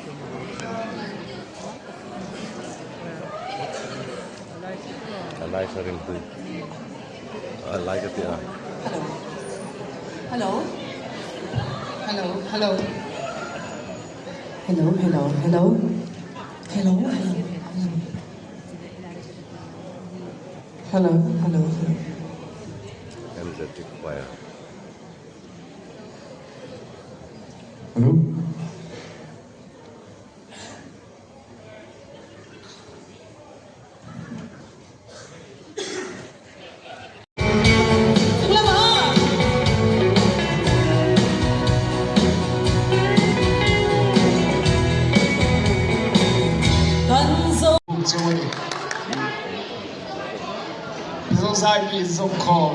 A lai ka ring pui a lai ka ti a. Hello hello hello hello hello hello hello hello hello hello hello hello MZT choir. Hello. Chu a ni. Mizo zai mi inzawm khawm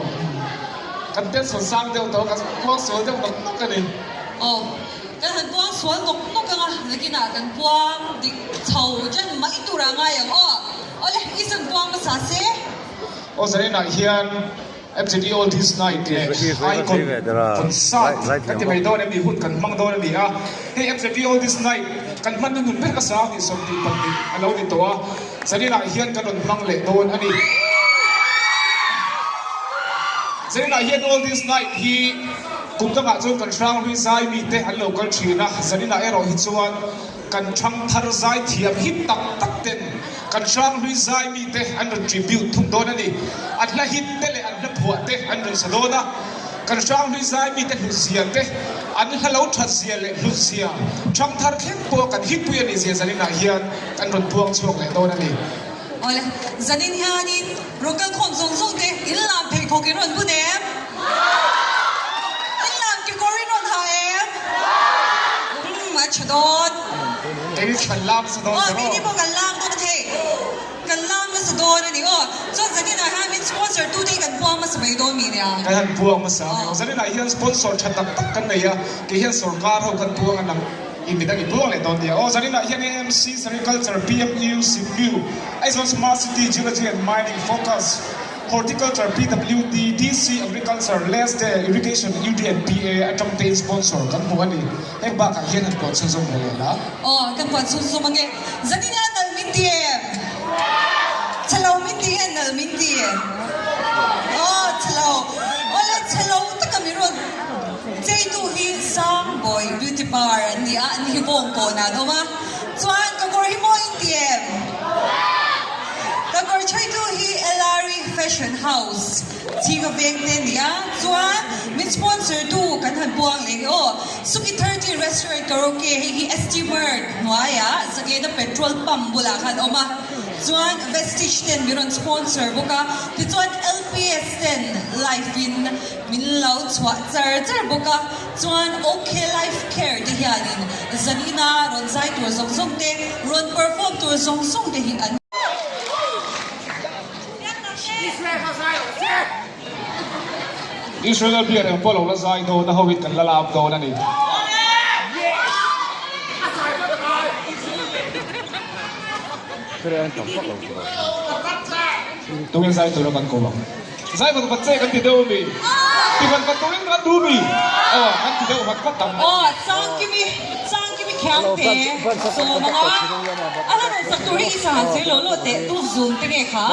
kan tel sawn sang deuh tawh kan puang sual deuh nawk nawk a ni. Aw, kan han puang sual nawk nawk anga nakinah kan puang dik chho ṭan mai tur a ngai ang aw. Awle, i zan puang hmasa se. Aw zaninah hian MZD Oldies Night leh Icon Concert kan ti mai dawn em ni, hun kan hmang dawn a ni a. Hei MZD Oldies Night kan hman nun ber hmasa ni 22 a lo ni tawh a, zaninah hian kan rawn hmang leh dawn a ni. Zaninah hian Oldies Night hi kum dangah chuan kan hranghlui zai mite an lo kal thin a, zaninah erawh hi chuan Kan thangthar zai thiam hi tak tak ten kan hranghlui zai mite an rawn tribute thung dawn a ni. An hla hit te leh an hla phuah te an rawn sa dawn a. Kan hranghlui zai mite hlut zia te, an hla lo that zia leh hlut zia thangthar thleng pawh kan hitpui a nih zia zaninah hian kan rawn puang chhuak leh dawn a ni. Awle, zanin hianin rawn kal khawm zawng zawng te in lam pheikhawk in rawn bun em? In lam kekawr in rawn ha em? Umm, a tha dawn. Keini chu kan lam nasa dawn Aw, keini pawh kan lam dawn a thei. Kan lam nasa dawn a ni aw. Chuan zaninah hian min sponsor tu te hi kan puang hmasa mai dawn mi nia. Kan han puang hmasa a ni aw. Zaninah hian sponsor tha tak tak kan nei a, kei hian sorkar ho kan puang a nang. I midang i puang leh dawn nia. Aw zaninah hian AMC, Sericulture, PMU, Sipmiu, Aizawl Smart City, Geology and Mining, Focus, Horticulture, PWD, DC, Agriculture, LESDE, Irrigation, UD and PA atang te in sponsor kan hmu a ni. Heng bakah hian han puan chhunzawm leh leh la. Aw, kan puan chhunzawm ange. Zaninah nal min ti em? Chhelo min ti em nal min ti? Aw, chhelo. Awle, chhelo taka mi rawn. Cheitu hi Sangbawi Beauty Bar an ni a, an hi bawng kawnah an awm a. Chuan ka kawr hi mawi in ti em? Ka kawr cheitu hi Elari Fashion House chhinga veng te a ni a. Chuan min sponsor tu kan han puang leh hi aw. Suki 30 Restaurant Karaoke hei hi ST Mart hnuaiah Zagena Petrol Pump bulah khan a awm a. Chuan Vestige ten min rawn sponsor bawk a. Tichuan LPS ten live in. Min lo chhuah char char bawk a, chuan OK Life Care te hianin zanina rawn zai tur zawng zawng te, rawn perform tur zawng zawng te hi an. Israel beer eng pawh lo la zai dawn a hoin kan la lak dawn a ni. Tunge zai tura kan ko ang. Zai vat vat che kan ti deuh ami? Ti vat vat turin kan duh mi? Aw kan ti deuh vat vat ang. Aw Sangkimi Sangkimi Khiangte sawm anga a la rawn sak tur hi i sahan sawi lo lo teh tu zum te nge kha?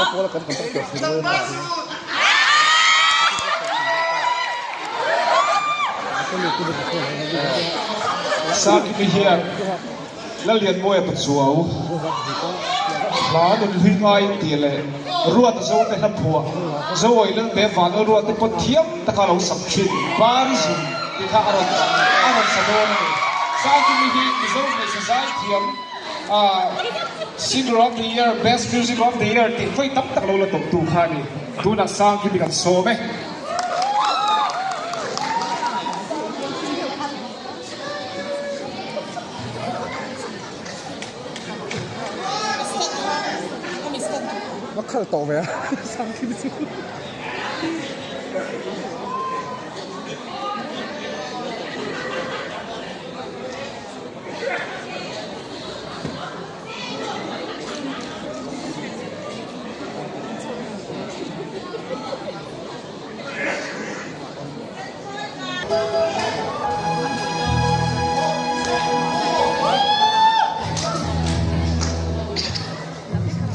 Sangkimi hian Lallianmawia Pachuau, hla nun hlui ngai tih leh Ruata Zote hla phuah, Zoawi Lalte Vanlal Ruate pawh thiam taka lo sak thin Bar Zum tih kha a rawn a rawn sa dawn a ni. Sangkimi hi Mizo hmeichhe zai thiam Singer of the Year, Best Music of the Year tih vawi tam tak lo la tawptu kha a ni. Tunah Sangkimi kan sawm e. Nó khal tawh ve a sang thil chu.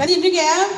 An inring em?